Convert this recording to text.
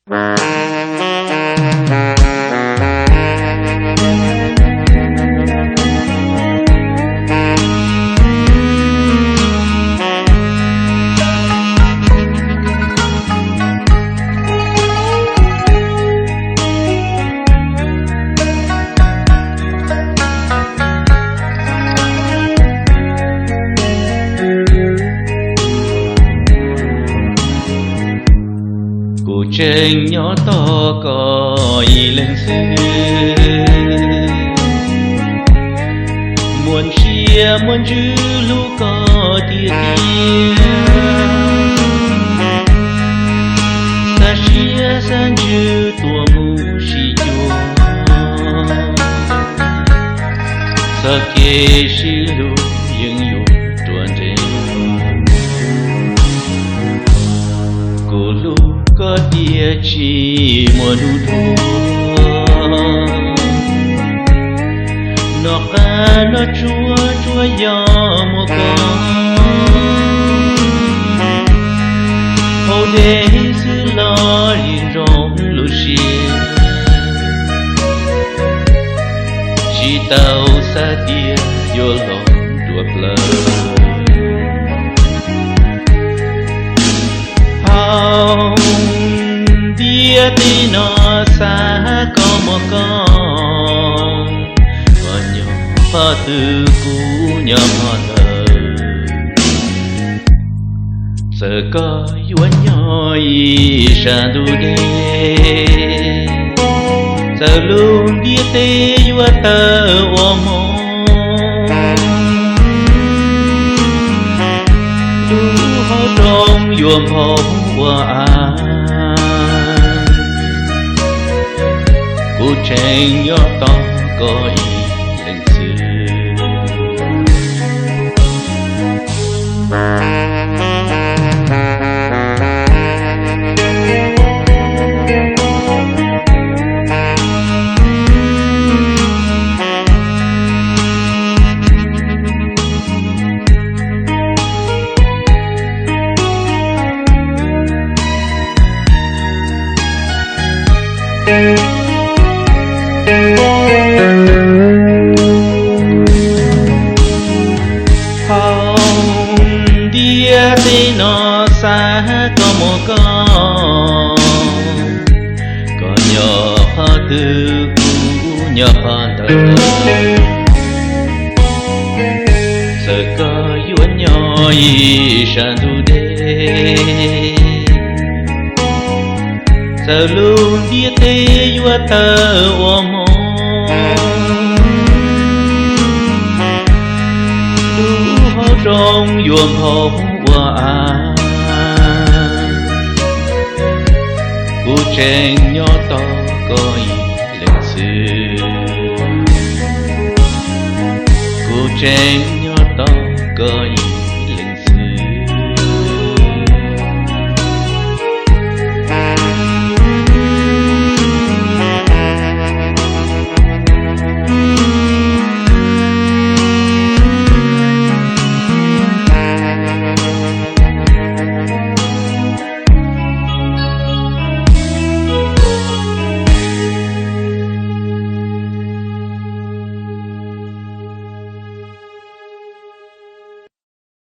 Kuv tseem nyob tos koj ib leeg xwb. Muaj ntsia muaj ntsws hlub koj tiag tiag. Xa siab xa ntsws tuaj mus sib cuag. Txoj kev sib hlub yeej yuav ruam nrees. Kuv hlub koj tiag tsis muaj hnub tuag. Noj qab noj tsuag tsuas yog muaj koj. Haus dej xwb los yeej zoo lub siab. Tsis tau xav tias yuav los dua plaws. Hauv ntiaj teb no xav koj muaj koj, koj nyob qhov twg kuv nyob qhov ntawd. Txawm koj yuav nyob ib sab ntuj deb, txawm lub ntiaj teb yuav tawv ua hmo, lub hauv rooj yuav nphau ua av, kuv tseem nyob tos koj ib leeg xwb. Hauv ntiaj teb no xav koj muaj koj, koj nyob qhov twg kuv nyob qhov ntawd. Txawm koj yuav nyob ib sab ntuj deb, txawm lub ntiaj teb yuav tawv ua hmo, lub hauv rooj yuav nphau ua av, kuv tseem nyob tos koj ib leeg xwb. Kuv tseem nyob tos koj